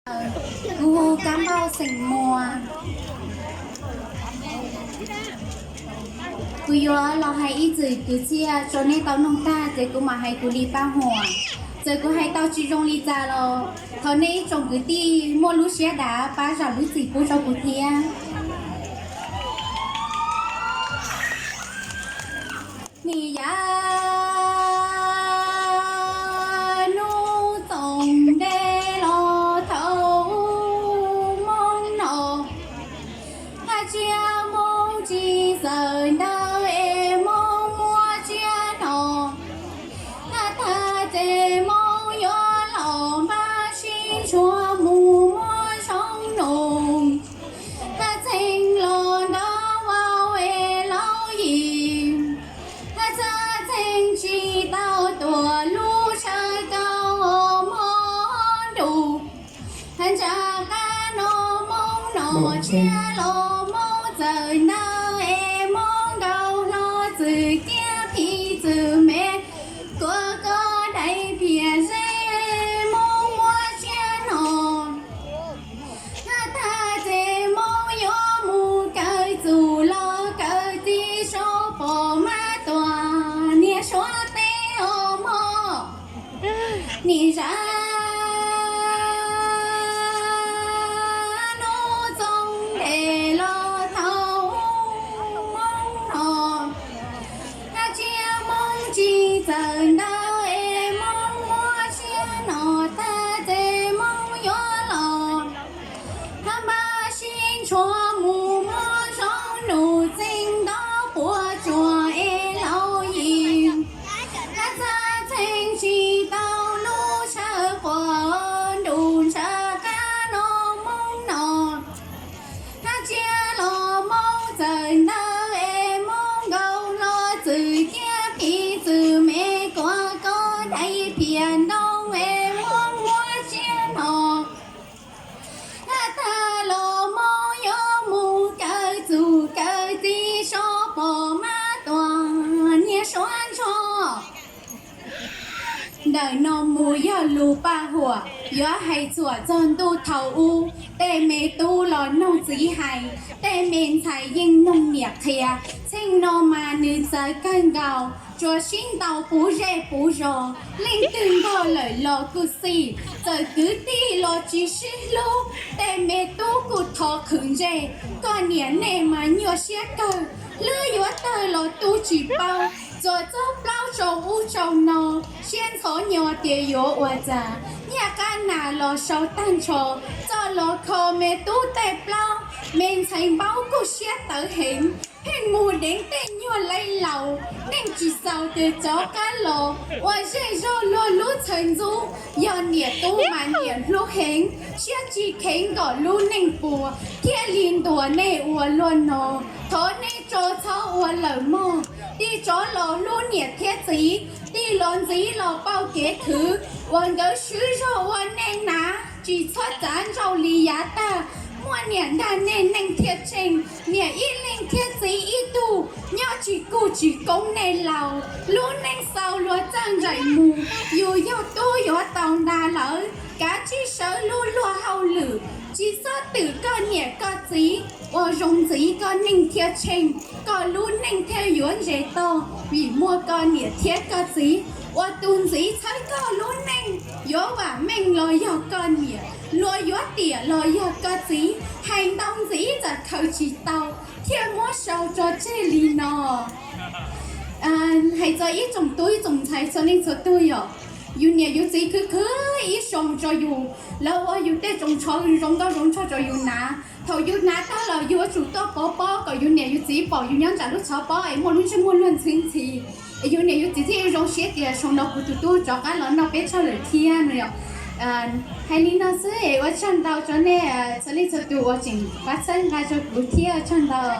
Kuv hu Kab Npauj xeem Muas. Kuv yuav los hais ib txwm kwv txhiaj rau nej tau noog tag ces kuv mam hais kuv li paj huam. Txawm kuv hais tau tsis zoo li cas los thov nej ib tsoom kwv tij muaj lub siab dav pab zam lub txim pub rau kuv thiab. Nim yav hnub txoos nte los thaum ub Hmoob no, haj tsiaj Hmoob tsis txawm ntawd es Hmoob muaj tsiaj no. Haj tag ces Hmoob yuav los npaj sib ntshua mus muaj zoo nus. Haj txheej los ntawd vau es laus yim, haj txaj txheej tsis tau tuam lub tshav kaus hmo ntuj. Haj ntsag qab no Hmoob no tsiaj los Hmoob txawm ntawd es Hmoob nkaus hlo txwm kiab phim txwm me kuas koj dai phiaj ze Hmoob muaj tsiaj no. Haj tag ces Hmoob yuav mus kaw txuj los kaw txiv so pom mab tuam niag suav teb os mog. Nim zaj hnub txoos nte los thaum ub Hmoob no, haj tsiaj Hmoob tsis txawm ntawd es Hmoob muaj tsiaj no tag ces Hmoob yuav los haj npaj sib ntshua mus muaj zoo nus txeeg nto puas tsuas es laus yim. Haj txaj txheej tsis tau lub tshav quas ntuj ntsag qab no Hmoob no. Haj tsiaj los Hmoob txawm ntawd es Hmoob nkaus hlo txwm kiab phim txwm me kuas koj dai phiaj ntoo es Hmoob muaj tsiaj no. Haj tag los Hmoob yuav mus kaw txuj kaw txiv so pom mab tuam niag suav ntsho. Ntawm no mus yog lus paj huam, yuav hais txuam txog ntuj thaum ub. Tej me tub los noog txiv hais, tej me ntxhais yeej noog niam qhia. Txheej no mas nws txawv kawg nkaus, tsuas sib ntaus puv zej puv zos. Leej twg npog lawm los kuj xij, txawm kwv tij los tsis sib hlub. Tej me tub kuj thov qhwv ntsej, koj niam nej mas nyuaj siab kawg. Hlwb yuav tawg los tu tsis paub, txuas txog plaub tsau ub tsau no, siab ntxhov nyo tias yuav ua cas. Nyaj qab nas los sau tag ntsho, txoj los kho me tub tej plaub. Me ntxhais npaub kuj siab tawv heev, pheej mus deev tej nyuag lawv laus. Neej tsis xaus ces rov qab los ua zej zog luag lub txhawv ntxub. Yog niam tub mas niam hlub heev, siab tsis kheev kom lub neej puas, thiaj li ntuas nej ua luaj no. Thov nej tso txhob ua lawm mog, tig rov los hlub niam thiab txiv, tig los ntxiv los pauj kev khwv uas nkawd swb zog ua nej hnav. Tsis txhob cav nrauj li yav tag, muaj niam nrog nej neej thiaj tsheej, niam ib leeg thiab txiv ib tug, nyob tsis kuj tsis koob nej laus. Lub neej xaus luag txawj nraim mus, yus yog tub yuav tau nta lawv, kav tsij sawv lub luag hauj lwm, tsis txhob twm koj niam koj txiv, ua zoo ntxiv koj neej thiaj tsheej, koj lub neej thiaj yuav ntse toj, vim muaj koj niam thiab koj txiv ua tus ntxiv txhawb koj lub neej. Yuav vam meej los yog koj niam, luag yuav tiam los yog koj txiv, hais ntau ntxiv txawm khaws tsis tau, thiaj muab sau tso tseg li no. Hais txog ib tsoom tub ib tsoom ntxhais txhua leej txhua tug yom, yus niam yus txiv khwv khwv ib xyoos rau yus, lawv ua yus tej tsoos tsho zoo nkauj zoo nraug rau yus hnav. Thaum yus hnav tag los yus yuav tsum tuaj pov pob kom yus niam yus txiv pom yus nyob nram lub tshav pob es muaj lub ntsej muag luag ntxhi ntxhi, es yus niam yus txiv thiaj zoo siab tias xyoo no kuv tus tub rov qab los noj peb tshav lawm thiab no yom. Hais li no xwb es ua tsaug ntau rau nej txhua leej txhua tus uas tseem pab txhawb nqa rau kuv thiab, ua tsaug ntau.